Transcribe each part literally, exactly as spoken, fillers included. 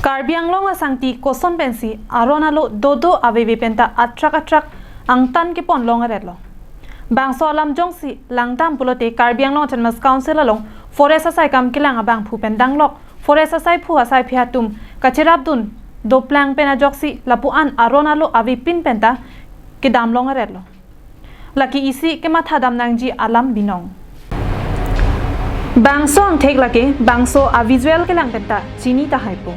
Karbi Anglong asangti koson pensi aron alo dodo aveve penta atrak atrak angtan kepon long aretlo. Bangso alam jongsi langdam pulote Karbi Anglong Autonomous Council along forest asai kam kelang abangphu pen danglok forest asaiphu asaiphi atum kacherapdun doplang pen ajoksi lapu-an aron alo avepin penta kedam long aretlo. Lake isi kemathadam nangji alam binong. Bangso angthek lake bangso avisual kelang penta chini tahaipo.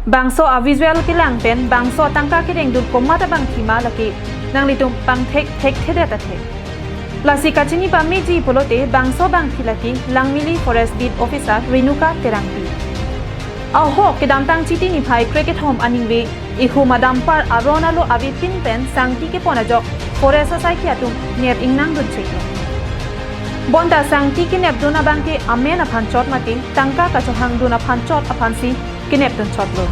Bangso avisual kelang pen bangso atangka kerengdun komat abangthi ma lake nanglitum pangthek thekthedet athe. Lasi kachini pameji pulote bangso abangthi lake Langmili Forest Beat Officer Renuka Terangpi. Ahok kedamtang Chiti niphai krekethom aningve ihum adampar aron alo avepin pen sangti kepon ajok forest asaikhi atum ner ingnangdun cheklo. Bonta sangti kenepdun abangke amen aphan chot mate tangka kachohangdun aphan chot aphansi kenepdun chotlo.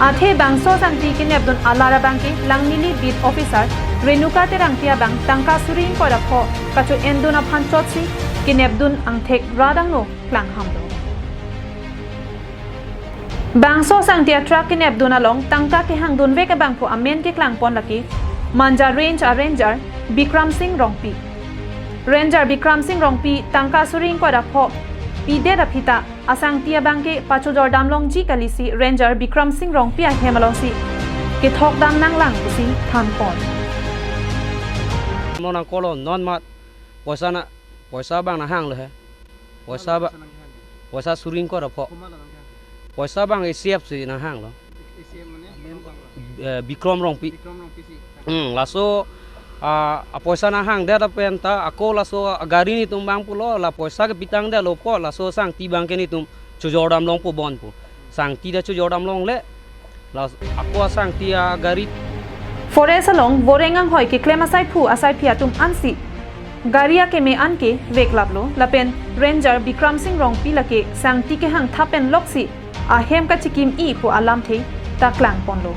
Athe bangso sangti kenepdun alar abangke Langmili Beat Officer Renuka Terangpi abang tangka suri ingkoi ra pho kacho-endun aphan chotsi kenepdun angthek radangno klanghamlo. Bangso sangti atrak kenepdun along tangka kehangdunvek abangphu amen keklangpon lake Manja Range a Ranger Bikram Singh Rongpi. Ranger Bikram Singh Rongpi tangka suri ingkoi ra pho pidet aphi ta asangti abangke pachojordam longji kalisi Ranger Bikram Singh Rongpi ahem alongsi kethokdam nanglang pusi thanpon. Mo nangkolo non mat poisa na, poisa abang nanghanglo he. Poisa ba, poisa suri ingkoi ra pho. Poisa abang A C F si nanghanglo. Eh, Bikram Rongpi. Hmm, laso, ah, apoisa nanghangdet pen ta ako laso agari netum abang pulo, la poisa kepitangdetlo pu laso sangti abangke netum chojordam longpo bon pu. Sangti ta chojordam longle. La ako asangti agari. Forest along voreng anghoi keklem asaiphu asaiphi atum ansi gari akeme anke veklaplo lapen Ranger Bikram Singh Rongpi lake sangti kehangthap pen loksi ahem kachikim-i pu alamthe ta klangponlo.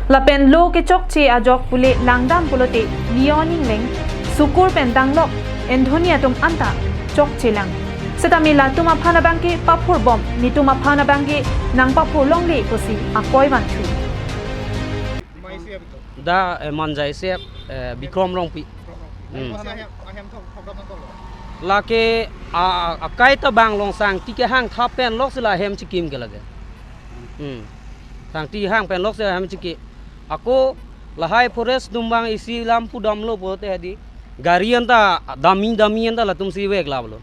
Lapen lo kechokche ajok pule langdam pulote Leon Ingleng, Sukur pen danglok Anthony atum anta chokchelang. Setame latum aphan abangke paphurbom, netum aphan abangke nangpaphur longle pusi akoi vanthu. Da, eh, Manja A C F, eh, Bikram Rongpi. Hmm. Lake a, a, akai ta bang long sangti kehangthap pen loksi la hem chikim ke lake. Hmm. Sangti hang pen loksi la hem chiki. Ako lahai forest atum abang isi lam pudamlo pulote hadi. Gari anta dami dami anta latumsi veklaplo.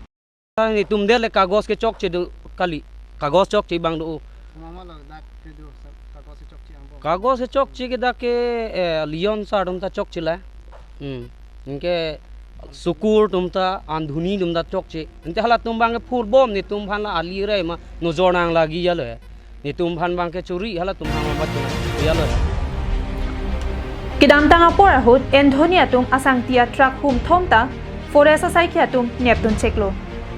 Netum det le kagos kechokche do kali. Kagos chokche abang do. Mama lo dak ke do sa kagos chokche abang. Kagos chokche ke dak ke, eh, Leon sir atum ta chokche la. Hmm. Anke Sukur atum ta, Anthony atum ta chokche. Ante halatum abangke phurbom netum aphan la ali rai ma nojor nanglagi ya lo he. Netum aphan abangke churi halatum aphan ma churi ya lo he. Kedamtang apor ahut Anthony atum asangti atrak humthom ta forest asaikhi atum nepdun cheklo.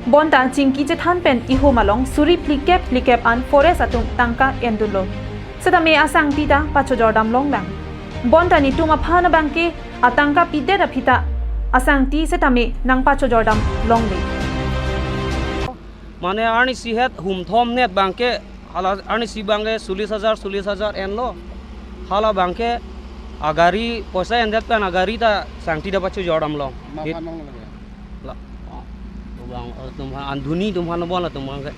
Bonta chingki chethan pen ihum along suri phlikep phlikep an forest atum tangka endunlo. Setame asangti ta pachojordam longlang. Bonta netum aphan abangke atangka pidet aphi ta asangti setame nangpachojordam longle. Mane arnisi het humthom net abangke hala arnisi abangke solis hajar, solis hajar enlo. Hala abangke agari poisa endet pen agari ta sangti ta pachojordam long. Ma It- phan long lagi. La, oh, abang, oh, atum aphan Anthony atum aphan bon latum abangke.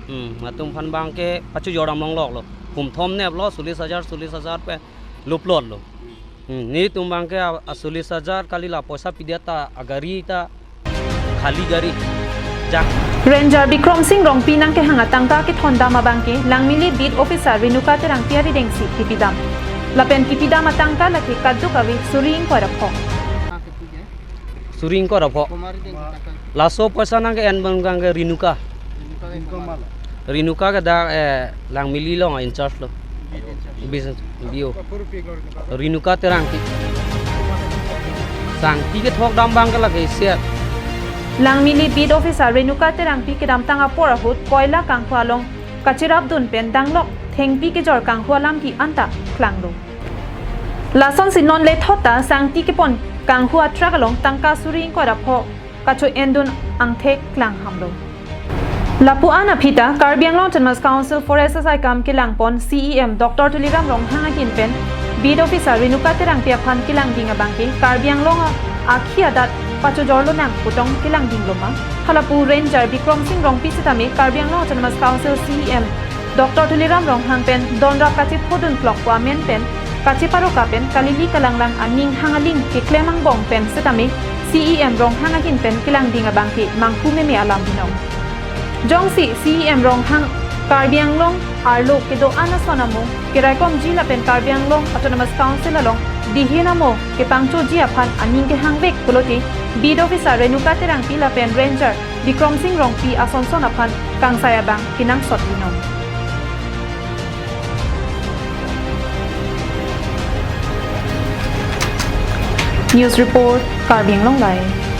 Hmm, latum aphan abangke pachojordam longloklo. Humthom neplo solis hajar, solis hajar pen luplotlo. Hmm, netum abangke a, a solis hajar kali la poisa pidet ta agari ta khali gari. Jak. Ranger Bikram Singh Rongpi nangkehang atangka kethondam abangke Langmili Beat Officer Renuka Terangpi aridengsi kipidam. Lapen kipidam atangka lake kaduk ave suri ingkoi ra pho. Suri ingkoi ra pho. Laso poisa nangke-en abangke Renuka. Renuka ke dak, eh, Langmili along in charge lo. Business B O. Renuka Terangpi. Sangti kethokdam abangke lake isi. Langmili Beat Officer Renuka Terangpi kedamtang apor ahut koila kanghu along kachirapdun pen danglok thengpi kejor kanghu alamki anta klanglo. Lasonsi non lethot ta sangti kepon kanghu atruck along tangka suri ingkoi ra pho kacho-endun angthek klanghamlo. Lapu-an aphi ta Karbi Anglong Autonomous Council Forest asai kam kelangpon C E M Doctor Tuliram Ronghang ahin pen Beat Officer Renuka Terangpi aphan kelangding abangke Karbi Anglong a-, akhi adat pachojorlonang putong kelangdingloma. Halapu Ranger Bikram Singh Rongpi sitame Karbi Anglong Autonomous Council C E M Doctor Tuliram Ronghang pen donrap kachephodun klok pu amen pen kacheparoka pen kalili kalanglang aning hang aling keklem angbong pen sitame C E M Ronghang ahin pen kelangding abangke manghu meme alam binong. Jongsi C E M Ronghang Karbi Anglong arlo kedo-an ason amo keraikomji lapen Karbi Anglong Autonomous Council along dihin amo kepangchoji aphan aning kehangvek pulote Beat Officer Renuka Terangpi lapen Ranger Bikram Singh Rongpi asonson aphan kangsai abang kenangsot binong. News report, Karbi Anglong Live.